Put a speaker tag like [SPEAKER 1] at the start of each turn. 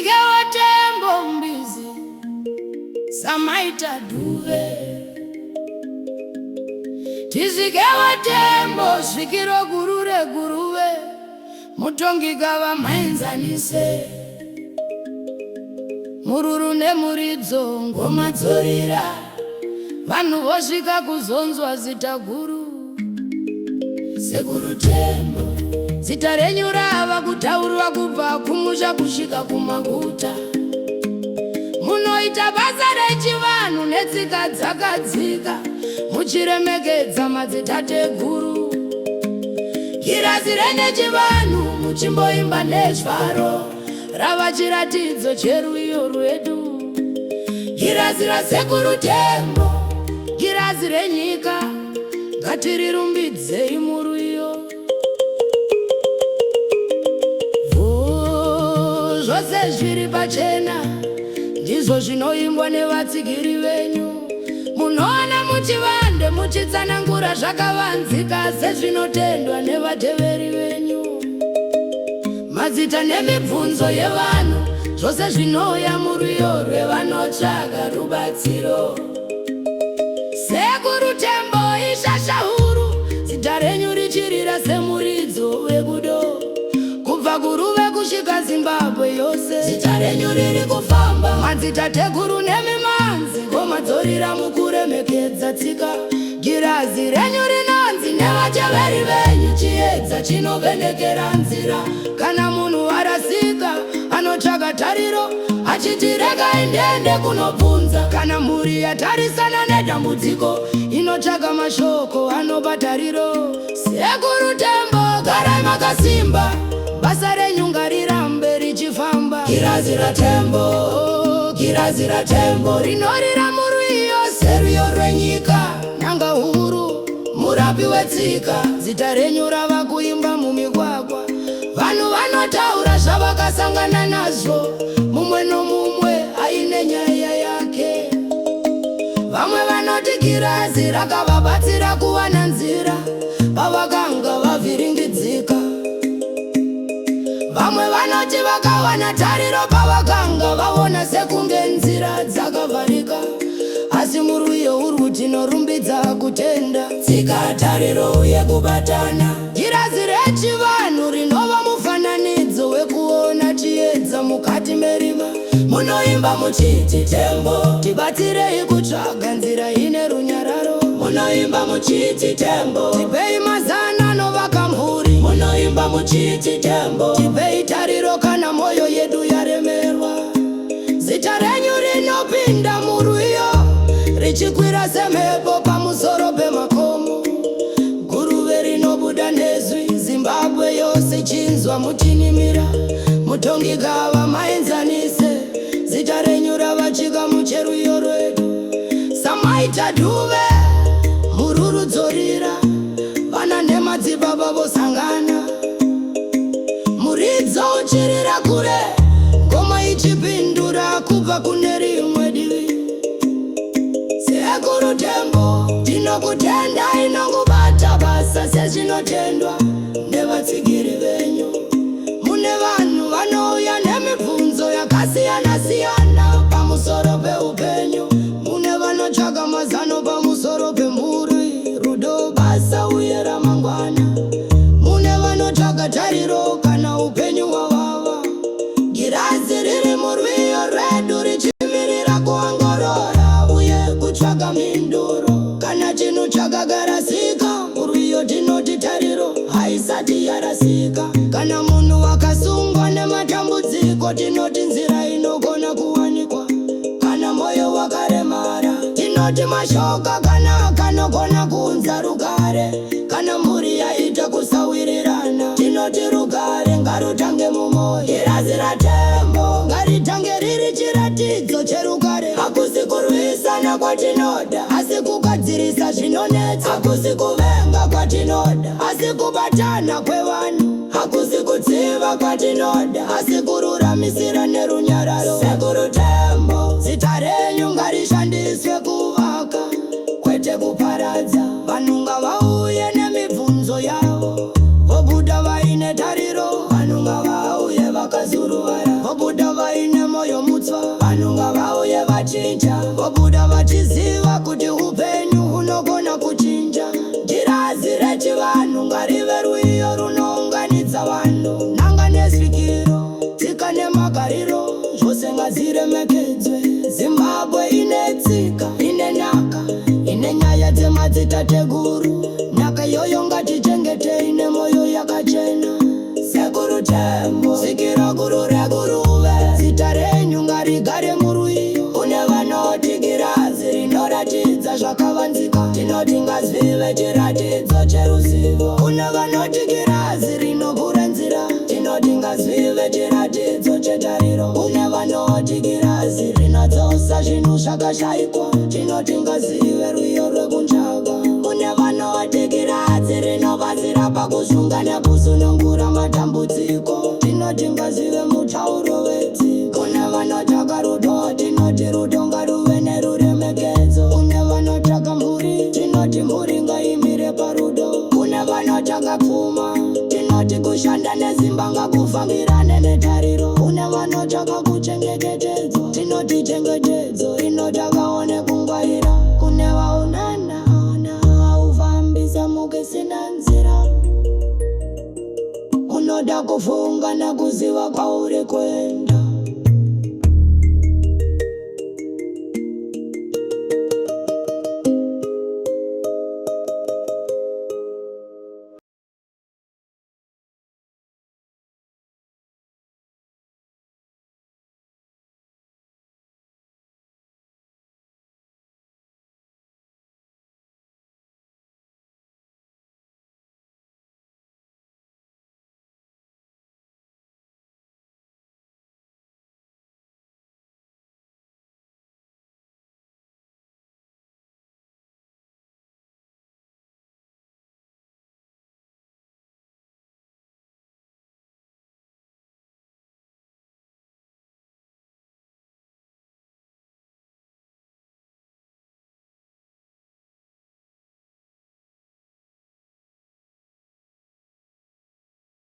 [SPEAKER 1] Tizvikewo Tembo Mbizi Samaita Dhuve Tizvikewo Tembo svikiro guru reGuruve Mutongi gava maenzanise Mururu nemuridzo ngoma dzorira Vanhu vosvika kuzonzwa zita guru Sekuru Tembo zita renyu rava kutaurwa kubva kumusha kusvika kumaguta. Munoita basa rechivanhu netsika dzakadzika muchiremekedza madzitateguru. Girazi renechivanhu muchimboimba nezvaro rava chiratidzo cherwiyo rwedu. Girazi raSekuru Tembo, girazi renyika, ngatirirumbidzei murwiyo. Zvose zviri pachena ndizvo zvinoimbwa nevatsigiri venyu. Munoona muchivande muchitsanangura zvakavanzika sezvinotendwa nevateveri venyu. Mazita nemibvunzo yevanhu zvose zvinouya murwiyo rwevanotsvaga rubatsiro. Sekuru Tembo ishasha huru, zita renyu richirira semuridzo wegudo. Kubva Guruve kusvika Zimbabwe yose, zita renyu riri kufamba. Madzitateguru nemimanzi, ngoma dzorira mukuremekedza tsika. Girazi renyu rinonzi nevateveri venyu chiedza chinovhenekera nzira. Kana munhu arasika anotsvaga tariro achiti regai ndiende kunobvunza. Kana mhuri yatarisana nedambudziko inotsvaga mashoko anopa tariro. Sekuru Tembo garai makasimba, basa renyu ngarirambe richifamba. Girazi raTembo, girazi raTembo rinorira murwiyo serwiyo rwenyika. N'anga huru, murapi wetsika, zita renyu rava kuimba mumigwagwa. Vanhu vanotaura zvavakasangana nazvo, mumwe nomumwe aine nyaya yake. Vamwe vanoti girazi rakavabatsira kuwana nzira pavakanga vavhiringidzika. Vamwe vanoti vakawana tariro pavakanga vaona sekunge nzira dzakavharika. Asi murwiyo urwu tinorumbidza kutenda, tsika, tariro uye kubatana. Girazi rechivanhu rinova mufananidzo wekuona chiedza mukati merima. Munoimba muchiti Tembo, tibatsirei kutsvaga nzira ine runyararo. Munoimba muchiti Tembo, tipei mazano anovaka mhuri. Munoimba muchiti Tembo, tipei tariro kana mwoyo yedu yaremerwa. Zita renyu rinopinda murwiyo richikwira semhepo pamusoro pemakomo. Guruve rinobuda nezwi, Zimbabwe yose chinzwa mutinhimira. Mutongi gava maenzanise, zita renyu rava chikamu cherwiyo rwedu. Samaita Dhuve, mhururu dzorira, vana nemadzibaba vosangana. Muridzo uchirira kure, ngoma ichipindura kubva kune rimwe divi. Sekuru Tembo, tinokutendai nokubata basa sezvinotendwa nevatsigiri venyu. Mune vanhu vanouya nemibvunzo yakasiyana-siyana pamusoro peupenyu. Mune vanotsvaga mazano pamusoro pemhuri, rudo, basa uye ramangwana. Mune vanotsvaga tariro kana upenyu hwavava. Girazi riri murwiyo rwedu richimirira kuongorora uye kutsvaga mhinduro. Kana chinhu chakagarasika murwiyo tinoti tariro haisati yarasika. Kana munhu akasungwa nematambudziko tinoti nzira inogona kuwanikwa. Kana moyo wakaremara tinoti mashoko akanaka anogona kuunza rugare. Kana mhuri yaita kusawirirana tinoti rugare ngarutange mumwoyo. Girazi raTembo ngaritange riri chiratidzo cherugare. Hakusi kurwisana kwatinoda asi kugadzirisa zvinonetsa. Hakusi kuvenga kwatinoda asi kubatana kwevanhu. Hakusi kutsiva kwatinoda asi kururamisira nerunyararo. Sekuru Tembo zita renyu ngarishandiswe kuvaka kwete kuparadza. Vanhu ngavauye nemibvunzo yavo vobuda vaine tariro. Vanhu ngavauye vakazuruvara vobuda vaine. Vobuda vachiziva kuti upenyu hunogona kuchinja. Girazi rechivanhu ngarive rwiyo runounganidza vanhu. N'anga nesvikiro, tsika nemagariro, zvose ngazviremekedzwe. Zimbabwe ine tsika, ine nhaka, ine nyaya dzemadzitateguru. Nhaka iyoyo ngatichengetei nemwoyo yakachena. Sekuru Tembo, svikiro guru reGuruve, zita renyu ngarigare murwiyo. Kune vanoti girazi rinoratidza zvakavanzika, tinoti ngazvive chiratidzo cheruzivo. Kune vanoti girazi rinovhura nzira, tinoti ngazvive chiratidzo chetariro. Kune vanoti girazi rinodzosa zvinhu zvakashayikwa, tinoti ngazvive rwiyo rwekutsvaka. Kune vanoti girazi rinobatsira pakusunga nekusunungura matambudziko, tinoti ngazvive mutauro wetsika. Kune vanotsvaka rudo, tinoti rudo ngaruve neruremekedzo. Kune vanotsvaka mhuri, tinoti mhuri ngaimire parudo. Kune vanotsvaka pfuma, tinoti kushanda nesimba ngakufambirane netariro. Kune vanotsvaka kuchengetedzwa, tinoti chengetedzo inotsvakawo nekungwarira. Kune vaonana haufambisa mukisina nzira, unoda kufunga nekuziva kwauri kuenda.